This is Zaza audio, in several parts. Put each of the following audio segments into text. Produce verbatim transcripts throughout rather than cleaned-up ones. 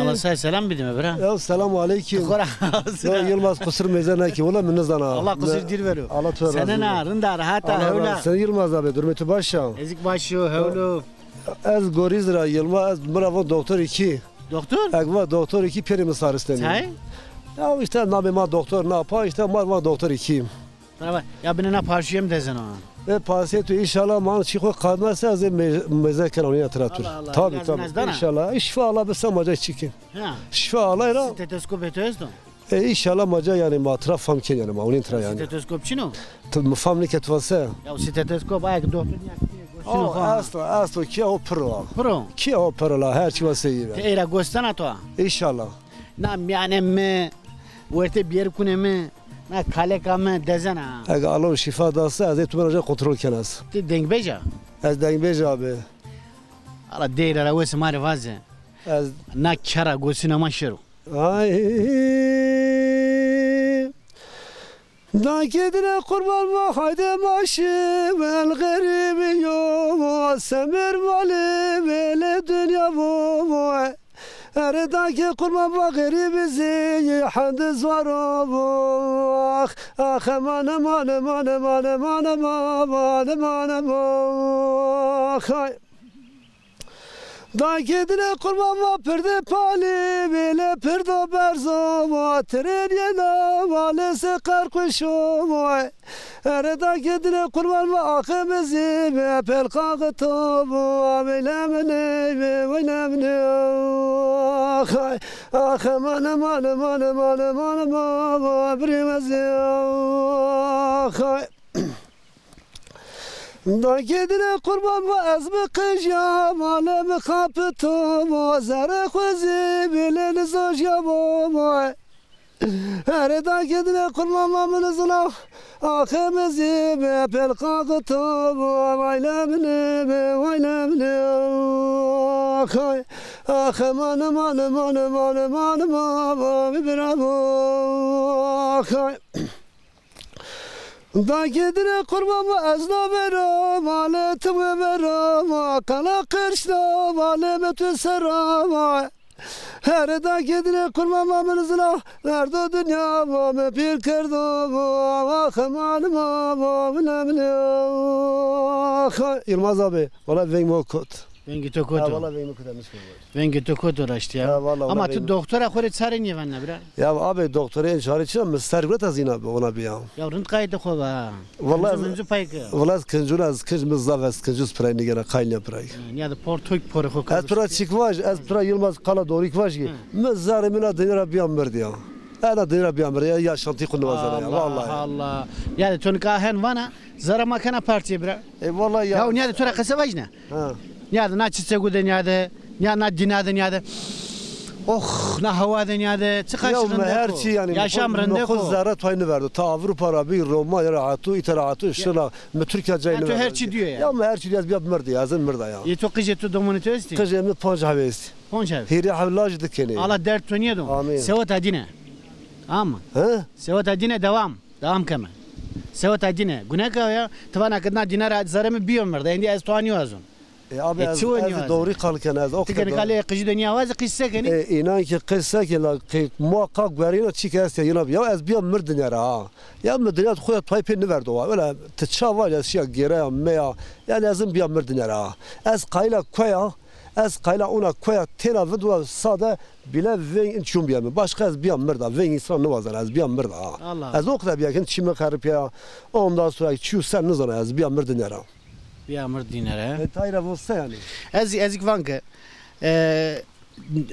Allah say selam bidime bira. Ya selamu aleyküm. Xora. Ya Yılmaz, qusur meyze neke. Wala mi nizana. Allah qusur dîr vero. Allah tu razı olsun. Senena, rinda, rahata, hewla. Sen Yılmaz abi, durumê tu baş a? Ezik baş o, hewlo. Ez gorîz ra Yılmaz, ez mi ra va doktor iki. Doktor? Ek va doktor iki pêrê mi saristeni. Çay? Ya işte namê ma doktor napa, işte ma va doktor iki. Bravo. Ya binê na parşuyê mi dezeno. E, pasê tu inşallah, ma çî xo qadmese ez ê me-, meze kena, nîya tira tur. Allah Allah. Tabii, tabii. İnşallah. Şifa Allah, bi se ma ca çî kin. Ha. Şifa Allah ra. Steteskopê tu esto? E, inşallah ma ca, yani ma tira fam ken, yani ma unin tira yani. Steteskop çin o? Tu mi fam nike tu vase. Ya steteskop, ayak doktor nîya ki gosino. Asla, asla, ki o piro. Piro? Ki o piro la, her çî vase iyi. Te ey ra gostena to? İnşallah. Na miyane mi, werte biyerkunê mi, na kaleka mi dezena. Ege Allah şifa dase, ez ê tu mi ra kontrol kenas. Ti dengbêj a? Ez dengbêj abi. Ala deyra ra wesê ma rê vaze. Ez na kera gosîna ma şero. Ay. Dayke dile kurban va, haydi maşi vel garibi yo, semir vali vele dünya bu. Ere dayke kurban va, garibi zi hadi zaro bu. Ah, ah, aman, aman, aman. Hay. Dayke dile kurban va, pirde pali vele pirdo berzo va, tren yena vale se karkuşo va. Ere dayke dile kurban va, aximizi ve pelkağı tobu, veyle mine ve veyle mine. Hay, ah, aman, aman, aman, aman, aman, aman, birimizi. Hay. Dayke dile kurban va, ez mi qijya, vale mi kapito va, zere xwezi bile nizojya va. Ere dayke dile kurban va, min zula, axê mi zi be pelqa qito va, vayle mine be, vayle mine. Axay, axay, mane, mane, mane, mane, mane, ma, va, vi bira va. Axay. Dayke dile kurban va, ez na vera, vale tu mi vera, va, kala qirşna, vale mi tu sera, va. Her dayke dile kurban va, min zila verdo dinya, va, mi pîr kerdo, va, va, xemal ma, va, vile vile, va. Yılmaz abi, valla veng mo kot. Vengê to kot o. Ha, valla veng mo kot, emiş kot. Vengê to kot o raştî ya. Ya, valla, ama valla tu doktora xo rê çare nêvana bira? Ya abi, doktorê en çare çi, mi ser guret ez îna bi, ona bi ya. Ya rind qayîtê xo va. Valla ez, valla ez kincûn, ez kinc mi zaf, ez kincûz piray nîgera, qayîl nêpiray. Nîya de por tok porê xo. Ez pira çik vaj, ez pira Yılmaz qala doğrîk vaj ki. Mi zerrê mi na dinya ra biya mird ya. Ena dinya ra biya mird ya, yaşantî xo nivazena ya, vallahi. Allah Allah. Nîya de to nika hen vana, zerrê ma kena parçe bira. E, vallahi ya. Ya nîya de to ra qese vajne. Ha. Nîya de na çiçegu de nîya de, nîya na dîna de nîya de. Oh, na hewa de nîya de. Çiqaş rind e xo. Yaşam rind e xo. Xo zerre tay niverdo. Ta Avrupa ra bî, Roma ya ra hato, îta ra hato, şina mi Tirkîya cay niverdo. Ya to her çî dîyo ya. Ya mi her çî dîyo, ez biya mird ya, ez mirda ya. Yê to, qijê to, domonê to estî? Qijê mi panc heb estî. Panc heb. Hîrê heb laj, di kenê. Allah derd to nêdo. Amîn. Seweta dîne. Ama. He? Seweta dîne dewam. Dewam keme. Seweta dîne. Gune ke ya, ti vana ke na dîna ra zerrê mi biyo mird. Endî ez to nîwazon. E, abi, e, ez, ez doğru qal ken, ez o kadar. Ti ke nika lê qijî de nîya wazî, qij se kenî? E, înan ki qij se ke la, qij muhakkak guerîna çî ke estî yena bi. Ya ez biya mird dinya ra ha. Ya mi dinya xo ya tay pê niverdo wa. Öyle ti ça vaj, ez şiya gêreya meya. Yani ez in biya mird dinya ra ha. Ez qayîla koya, ez qayîla ona koya têna vind wa sade bile veng in çûn biya mi. Başka ez biya mird a. Veng însan niwazena, ez biya mird a ha. Allah. Ez o kadar biya ken çî mi xerip ya. Ondan sonra çîyo ser nizana, ez biya mird dinya ra. Biya mird dîne re. E, tayra vosta yani. Ez, ez ik van ke, e,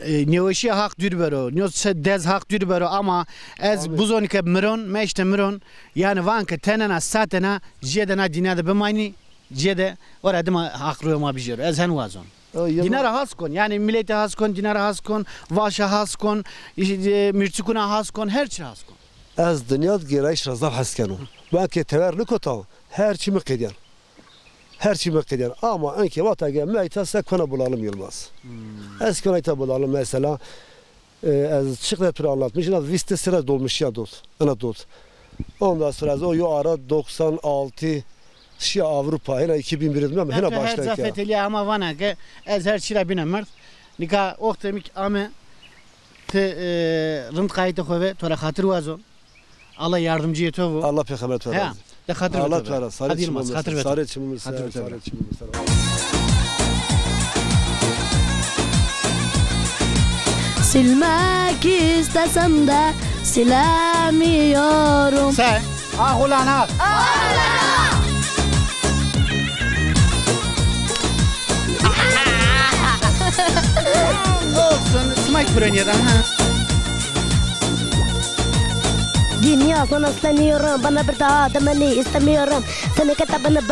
e, nêweşîya Haq dûr bero, nîyo se dez Haq dûr bero, ama ez bizonî ke miron, meşte miron, yani van ke tenena satena jê de na dîna de bimaynî, jê de ora dima Haq rûyê ma bijêro. Ez hen wazon. Dîna ra has kon, yani miletî has kon, dîna ra has kon, vaşa has kon, îşte, e, mîrçikuna has kon, her çî ra has kon. Ez dinya de gêrayîş ra zaf hes keno. Ben ke tewer nikota, her çî mi qedîyen. Her çî mi qedîyen. Ama enke wexta ke mi ayta se kona bulalım Yılmaz. Hmm. Ez kona ayta bulalım mesela, e, ez çiqde tu ra anlatmış, ina vîst sene dolmuş ya dot. Ina dot. Ondan sonra ez o yo ara doksan altı şiya Avrupa, hena iki bin bir, bilmem, hena başta. Her zafetelî ama vana ke ez her çî ra bîna mird. Nika oxtemî ke ame, ti, e, rind qayîtê xo ve, to ra xatir wazon. Allah yardımcıyê to bo. Allah pêxember to razî. De xatir be to be. Allah to razî. Hadi Yılmaz, xatir be to. Sarê çimim ser, sarê çimim ser. Silmek istesem de silemiyorum. Se? Ah ulan ah. Olsun, smak fırınyadan ha. Dünya sana istemiyorum, bana bir daha demeli istemiyorum. Seni kitabını ben